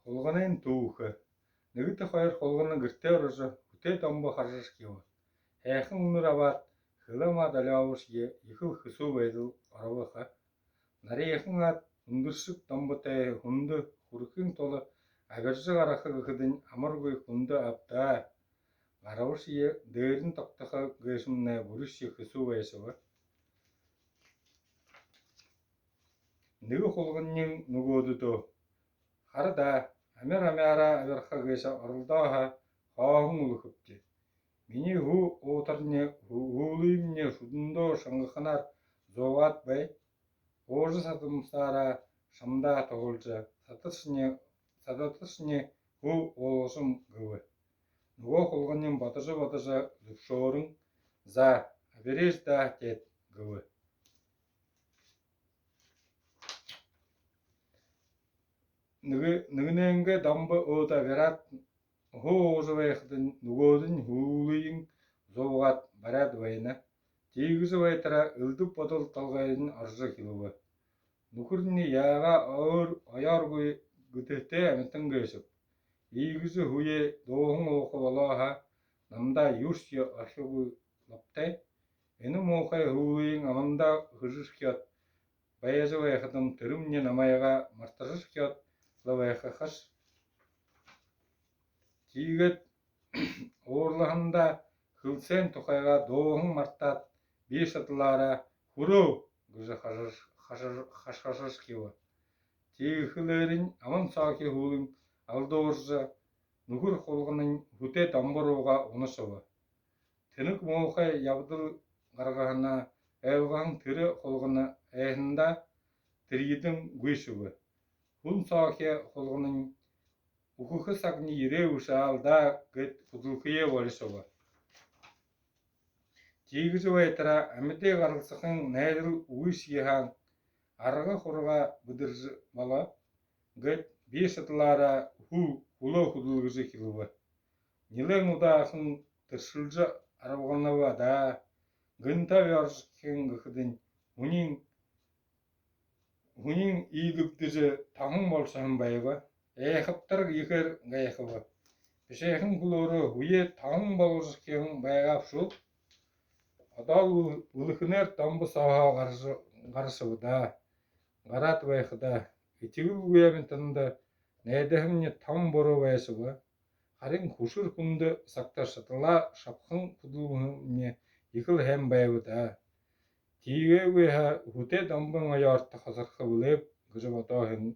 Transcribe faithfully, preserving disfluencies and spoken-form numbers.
Хулганын түүхэ. Нэгэтэ хоёр хулгана гэртээ орожо, хүтэй домбо харжашье ябаа. Һайхан үнэр абаад, хэлэ амаа долёобошье, ехэл хэсүү байдал оробо ха. Нарийхан аад, үндэршэг домботой хүндэ хүрэхын тула абиржа гараха гэхэдэнь, амаргүй хүндэ абтаа. Гарабашье, дээрэнь тогтохо гээшэмнай бүришье хэсүү байшаба. Нэгэ хулганиинь нүгөөдэдөө: «Хара даа, амир амяараа абирха гээшэ оролдоо һаа, хооһон үлэхэбди. Минии һү уутарни, һү-, һүүлыемни шүдэндөө шангаханаар зуугаад бай. Уужа садамсаараа шамдаа туһалжа, садаташни, садаташни һү уулгашам», — гэбэ. Нүгөө хулганиинь бодожо бодожо зүбшөөрэн: «За, абирыш даа теэд», — гэбэ. Нэгэ-, нэгэнэйнгээ домбо өөдэ абираад, һү уужа байхадань, нүгөөдэнь һүүлыень зуугаад бариад байна. Тиигэжэ байтараа элдэб бодол толгойдонь орожо эхилбэ. Нүхэрни яагаа ойр-, оёоргүй гэдэһэтэй амитан гээшэб. Иигэжэ һүеэ дууһан ууха болоо һаа, намдаа юушье орхигүй лабтай. Энэ муухай һүүлыень амандаа хэжэрхёод байжа байхадам, тэрэмни намайгаа мартажархёод лэ байха хаш. Тиигээд уурлаһандаа хэлсээн тухайгаа дууһан мартаад, би шадалаараа «Хүрөө!» гэжэ хашар-, хашар-, хашхаршаба. Тиихэлээрнь аман соохи һүүлынь алдууржа, нүхэр хулганынь хүтэй домбо руугаа унашаба. Тэнэг муухай ябадал гаргаһанаа ойлгоһон тэрэ хулгана айһандаа тэрьедэн гүйшэбэ. Хүн соохи хулганынь үхэхэ сагни ерээ бэшэ аал даа гээд хүдэлхэеэ болишобо. Тиигэжэ байтараа амиды гаралсахын найдал үгышье һаань, арга хургаа бэдэржэ болоо гээд, би шадалаараа хүл-, хүлөө хүдэлгэжэ эхилбэ. Нилээн удаахан тэршэлжэ арбаганаб даа. Гэнтэ абяаржа эхин гэхэдэнь, һүниин, һүниин иилэгдэжэ, тоһон болошоһон байба. Айхабтар ехээр гайхаба. Бишыхан хүлөөрөө һүеэ тоһон болгожо эхин байгаа бшуу. Одоол үл-, үлэхэнээр домбо сооһоо гаража, гарашаба даа. Гараад байхадаа, этигэлгүй амитанда найдаһамни тон буруу байшаба. Харин хүшэр хүндэ сагта шадалаа шабхан хүдэлһэмни ехэл һайн байба даа. Тиигээгүй һаа, хүтэй домбын оёорто хосорхо бэлэйб гэжэ бодоо һэн